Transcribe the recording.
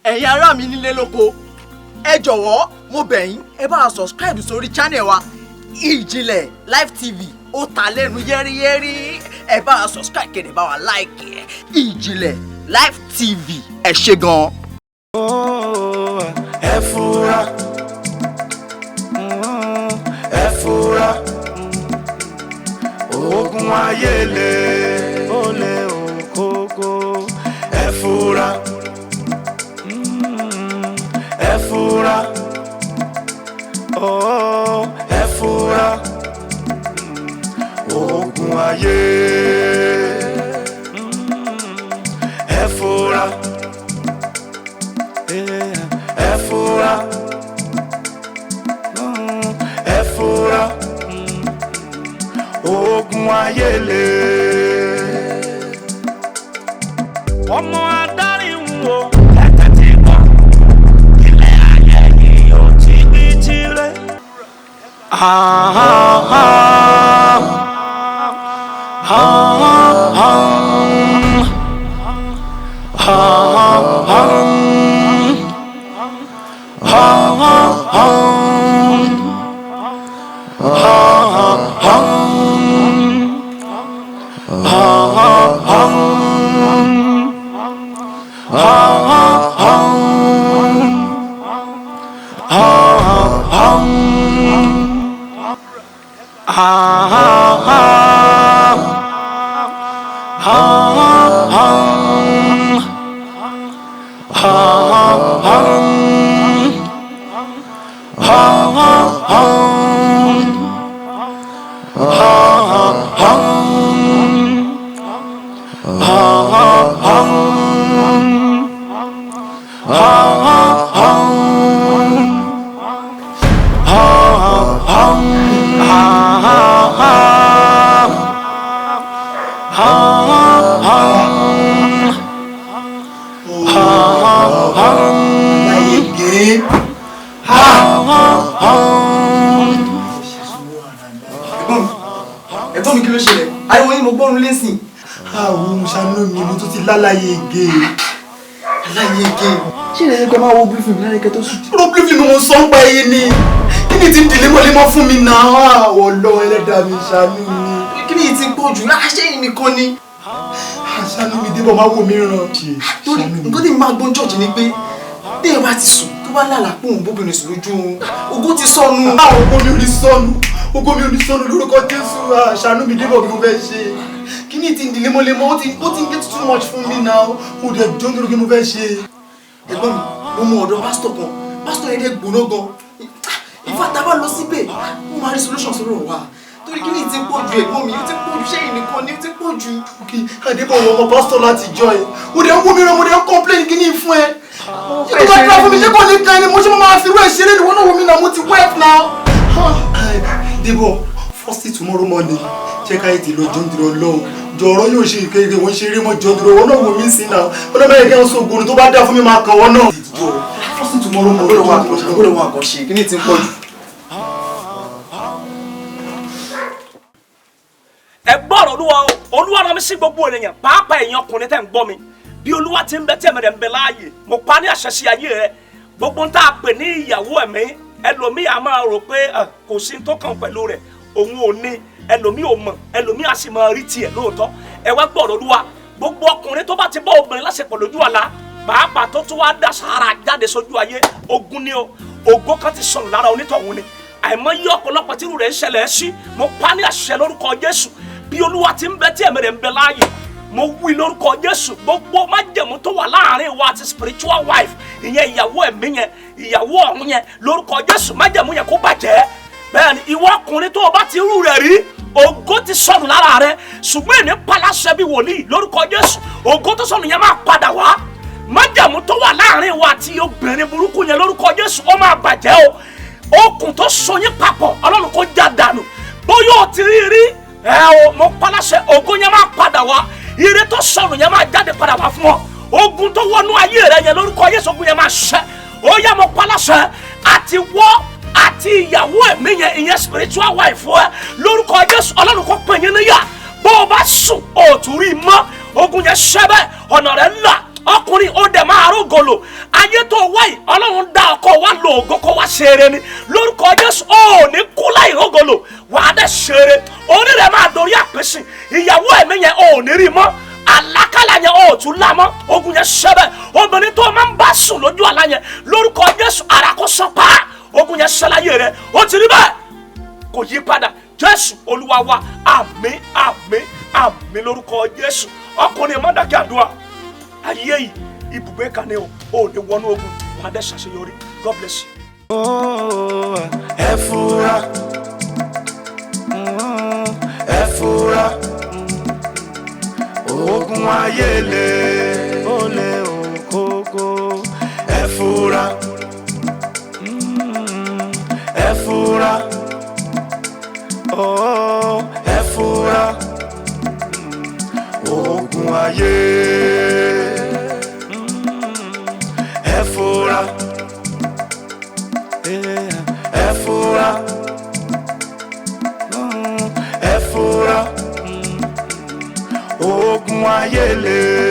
Ẹ̀yin ará mi nílé lóko, ẹ jọ̀wọ́, mo bẹ̀ yín, ẹ bá wa subscribe sórí channel wa, Ìjìnlẹ̀ Live TV. Ó ta lẹ́nu yẹ́rìyẹ́rì. Ẹ bá wa subscribe, kẹ́ ẹ bá wa like ẹ. Ìjìnlẹ̀ Live TV, ẹ ṣé gan. Ẹ fura, ẹ fura, ogun ayé le, ó lé òkókó. Ẹ fura, ẹ fura, ẹ fura, ogun ayé. Ẹ fura, ẹ fura, ẹ fura, ogun ayé le. Ọmọ adarí ń wo tẹ́tẹ́ ti gbọ́, ilé ayé yìí ó ti di tirẹ̀. Ah, ah, ah. Ah, ah. Ah, ah. Ah, ah. Ah, ah. Ah, ah. Ah, ah. Ah, ah. Ah, ah. Ah, ah. Ah, ah. Ah, ah. Ah, ah. Ah, ah. Ah, ah. Ah, ah. Ah, ah. Ah, ah. Ah, ah. Again. Ah, ah. Ẹ̀gbọ́n mi, kí ló ṣẹlẹ̀? Ariwo yín mo gbọ́run lẹ́sìn. Àwọn ṣàánú mi, mo tún ti lálàyé ege. Aláyé ege? Ṣé ìrẹsì pé máa wo blue film lálẹ́ kẹ́ tó sùn? Pro blue film mo sọ ń pa ẹyẹ ni. Kí ni ti ń di lemọ́lemọ́ fún mi náà? Ọlọ́run ẹlẹ́dàá mi, ṣàánú mi. Kí ni ti pọ̀ jù láṣẹ yìí nìkan ni? Ṣàánú mi, Débọ̀, máa wò mí ràn. Torí nǹkan tí mi máa gbọ́n church ni pé téèyàn bá ti sùn, tó bá lálàá pé òun bóbìnrin sùn lójú oorun, ògo ti sọnù. Àwọn ògo mi ò ní sọnù, ògo mi ò ní sọnù lórúkọ Jésù. Ṣàánú mi, Débọ̀, kí mo fẹ́ ṣe? Kí ni ti ń di lemọ́lemọ́? Ó ti ń get too much fún mi now. Mo dẹ̀ jọ́ nítorí kí mo fẹ́ ṣe? Ẹ̀gbọ́n mi, mo mọ ọ̀dọ̀ pásítọ̀ kan. Pásítọ̀ yẹn dẹ̀ gbóná gan. Ìfà tá a bá lọ síbẹ̀, ó máa rí solution sọ̀rọ̀ wa, torí kí ni ti pọ̀ ju? Ẹ̀gbọ́n mi, ó ti pọ̀ ju. Ṣé yìí nìkan ni ó ti pọ̀ ju? Ok, Adébọ̀, wọ ọmọ pásítọ̀ láti jọ ẹ̀. Ó dẹ̀ ń wó mi ràn, mo dẹ̀ ń complain kí ni fún ẹ? Ṣé tó bá dúró fún mi, ṣé kò ní kan ẹni mo ṣe máa fi rú ẹ̀ ṣeré ni? Wọ́n náà wò mí náà, mo ti wet now. Débọ̀, first thing tomorrow morning, jẹ́ ká ètè lọ. Jọ́ ń dúró lọ́hùn jọ, ọ̀rọ̀ yóò ṣe ìkéde wọ́n ṣe eré mọ́. Jọ́ dúró, wọ́n náà wò mí sí náà, wọ́n náà bẹ́ẹ̀ kí wọ́n sọ ògùn tó bá dá fún mi máa kàn wọ́n náà. Jọ, first thing tomorrow morning. Gbọ́dọ̀ wà kàn ṣe, gbọ́dọ̀ wà kàn ṣe. Kí ni ti ń pọ̀ jù? Ẹ gbọ́rọ̀ Olúwa o. Olúwa rán mi sí gbogbo ènìyàn, pàápàá ẹ̀yin ọkùnrin tẹ́ ń gbọ́ mi. Bí Olúwa ti ń bẹ, tí ẹ̀mí rẹ̀ ń bẹ láàyè, mo pa ní àṣẹ sí ayé rẹ, gbogbo ń tá a pè ní ìyàwó ẹ̀mí. Ẹlòmíì a máa rò pé kò sí tó kàn pẹ̀lú rẹ̀, òun ò ní. Ẹlòmíì ò mọ̀, ẹlòmíì á sì máa rí tiẹ̀ lóòótọ́. Ẹ wá gbọ́rọ̀ Olúwa. Gbogbo ọkùnrin tó bá ti bá obìnrin láṣepọ̀ lójú àlá, pàápàá tó tún wá dà sàárà jáde sójú ayé, ogun ni o. Ògo kan ti sọnù lára onítọ̀hún ni. Àìmọye ọ̀pọ̀lọpọ̀ tí irú rẹ̀ ń ṣẹlẹ̀ sí, mo pa ní àṣẹ lórúkọ Jésù. Bí Olúwa ti ń bẹ, tí ẹ̀mí rẹ̀ ń bẹ láàyè, mo wí lórúkọ Jésù, gbogbo májẹ̀mú tó wà láàrin wa àti spiritual wife, ìyẹn ìyàwó ẹ̀mí yẹn, ìyàwó ọ̀run yẹn, lórúkọ Jésù, májẹ̀mú yẹn kó bàjẹ́. Bẹ́ẹ̀ ni, ìwọ ọkùnrin tó o bá ti rú rẹ̀ rí, ògo ti sọnù lára rẹ. Ṣùgbọ́n èmi paláṣẹ bí wòlíì lórúkọ Jésù, ògo tó sọnù yẹn máa padà wá. Májẹ̀mú tó wà láàrin wa àti obìnrin burúkú yẹn, lórúkọ Jésù, ó máa bàjẹ́ o. Okùn tó so yín papọ̀, Ọlọ́run kó já dànù. Bóyá o ti rí rí ẹ o, mo paláṣẹ, ògo yẹn máa padà wá. Ire tó sọnù yẹn máa jáde padà wá fún ọ. Ogun tó wọnú ayé rẹ yẹn, lórúkọ Jésù, ogun yẹn máa ṣẹ. Ó yá, mo paláṣẹ, àti wọ́ àti ìyàwó ẹ̀mí yẹn, ìyẹn spiritual wife ẹ, lórúkọ Jésù, Ọlọ́run kó pè yín níyà. Bó o bá sùn, o ò tún rí i mọ́. Ogun yẹn ṣẹ́ bẹ́ẹ̀, ọ̀nà rẹ̀ là. Ọkùnrin ó dẹ̀ máa rógolo. Ayé tó wáyé, Ọlọ́run dá ọkọ wa lo ògo kó wá ṣeré ni. Lórúkọ Jésù, ó ní kú láì rógolo, wàá dẹ̀ ṣeré. Orí rẹ̀ máa dorí àpèsè. Ìyàwó ẹ̀mí yẹn ò ní rí mọ́, àlákàlà yẹn ò tún lá mọ́, ogun yẹn ṣẹbẹ̀. Obìnrin tó máa ń bá sùn lójú àlá yẹn, lórúkọ Jésù, ara kó sán pa, ogun yẹn ṣẹláyé rẹ. Ó ti rí bẹ́ẹ̀, kò yí padà. Jésù Olúwa wa, àmín, àmín, àmín lórúkọ Jésù. Ọkùnrin, má dákẹ́ àdúrà. Ayé yìí ibùgbé kan ní o, ò ní wọnú ogun, wà á dẹ̀ ṣàṣeyọrí. God bless you. Ẹ fura, ẹ fura, ogun ayé le, ó lé òkókó. Ẹ fura, ẹ fura, ẹ fura, ogun ayé. Ẹ fura, ẹ fura, ẹ fura, ogun ayé le.